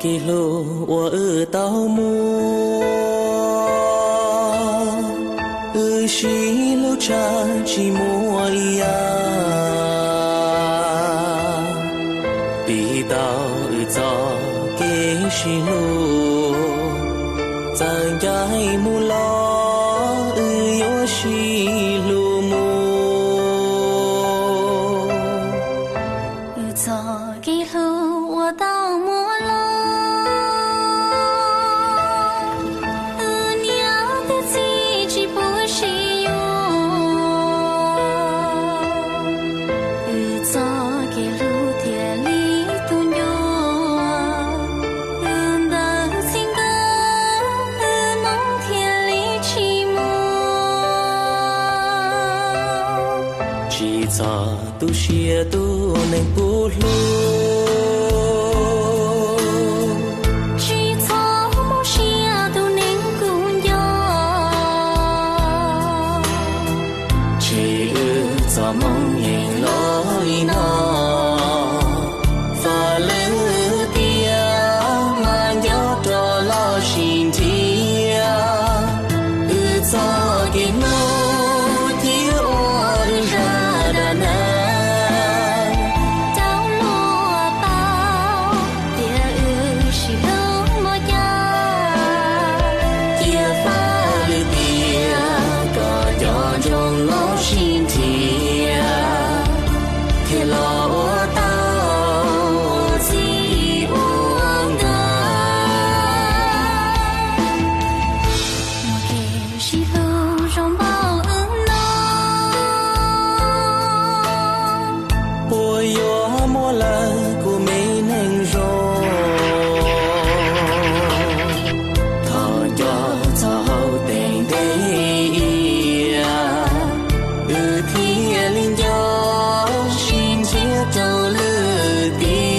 Hlub uas wb tau muaj, wb sib hlub tshaj tsis muaj ib yam. Piv tau wb txoj kev sib hlub, txawm ncaim mus los wb yuav sib hlub mus. Wb txoj kev hlub uas tau muaj los, wb niam thiab txiv tsis pub sib yuav. Wb txoj kev hlub thiaj li tu ncua, wb ntawd txij nkawm wb hmoob thiaj li tsis muaj. Tsis txhob tu siab tus neeg kuv hlub, tsis txhob mob siab tus neeg kuv nco. Ntshe wb txoj hmoo yeej los li no, faj lwm tiam mas nco rau los sib nrhiav. Wb txoj kev hlub cia ua wb zaj dab neeg, rau luag paub tias wb sib hlub npaum cas. Cia faj lwm tiam kom nco ntsoov los sib nrhiav, thiaj los ua tau txij ua nkawm. Muaj kev sib hlub zoo npaum wb no, puas yuav muaj lawm kuv me neeg zoo. Thov nco txog hauv tes ntev iav, wb thiaj li nco sib nrhiav rau lwm tiam.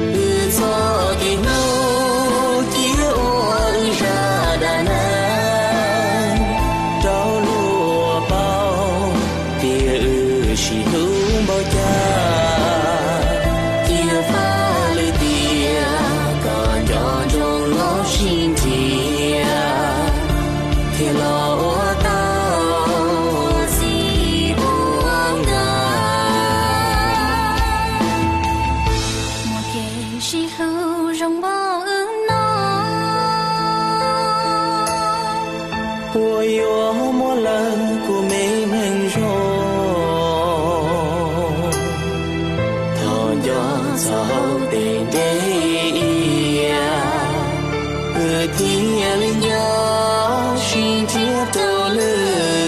Wb txoj kev hlub cia ua wb zaj dab neeg, rau luag paub tias wb sib hlub npaum cas. Cia faj lwm tiam kom nco ntsoov los sib nrhiav, thiaj los ua tau txij ua nkawm. Muaj kev sib hlub zoo npaum wb no, puas yuav muaj lawm kuv me neeg zoo. Thov nco txog hauv tes ntev iav, wb thiaj li nco sib nrhiav rau lwm